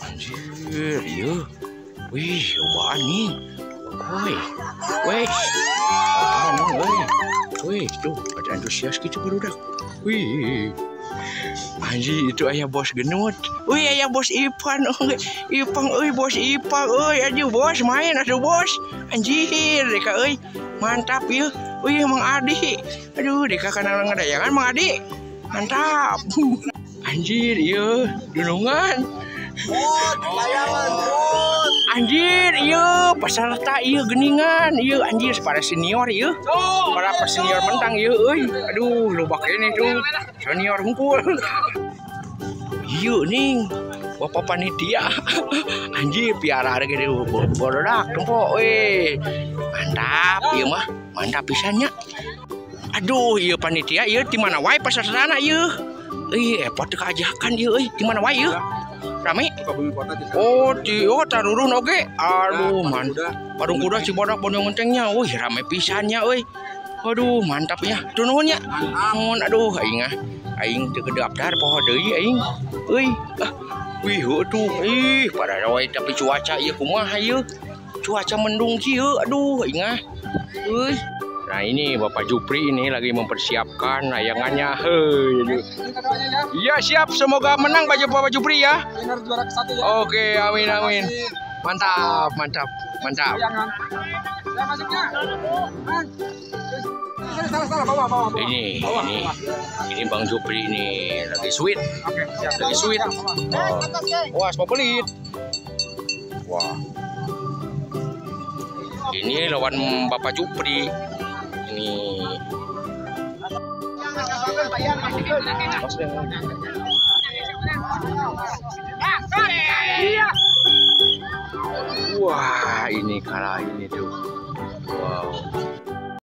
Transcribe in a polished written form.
Anjir, iya. Wih, cobaan nih. Woi, wih, apaan woi. Wih, tuh ada antusias gitu barudak. Wih. Anjir, itu ayah bos genut. Wih, ayah bos Ipan. Ipang euy, bos Ipang euy. Anjir bos main atuh bos. Anjir, deka euy. Mantap ieu. Wih, Mang Adi. Aduh, deka kana ngadayangan Mang Adi. Mantap. Anjir, ieu dunungan. Anjir, ieu peserta ieu geningan, ieu anjir para senior ieu. Para senior mentang ieu euy. Aduh, loba keneh tuh. Senior hungkul. Ieu ning, bapak panitia. Anjir piara gede bododak tempo euy. Mantap ieu mah, mantap pisan nya. Aduh, ieu panitia ieu di mana wae pesertana ieu. Euy, epot teu kaajakan ieu euy, di mana wae ieu? Rame? Oh, di oh tarurun oge. Aduh, mantap. Parung kuda Cibadak Bondong Gentengnya. Wih, rame pisannya euy. Aduh, mantap ya. Tuh nuhun nya. Nuhun, aduh aing ah. Aing teu kedaftar poho deui aing. Euy, ah. Wih, heuh tuh. Ih, pada wae tapi cuaca ieu kumaha ieu? Cuaca mendung kieu. Aduh, aing ah. Euy. Nah, ini Bapak Jupri ini lagi mempersiapkan layangannya. Hei, iya siap, semoga menang Bapak Jupri ya. Oke, amin amin. Mantap, mantap, mantap. Ini Bang Jupri ini lagi sweet. Lagi sweet. Oh. Wah, pelit. Wah. Ini lawan Bapak Jupri. Ini. Wah, ini kalah ini tuh. Wow.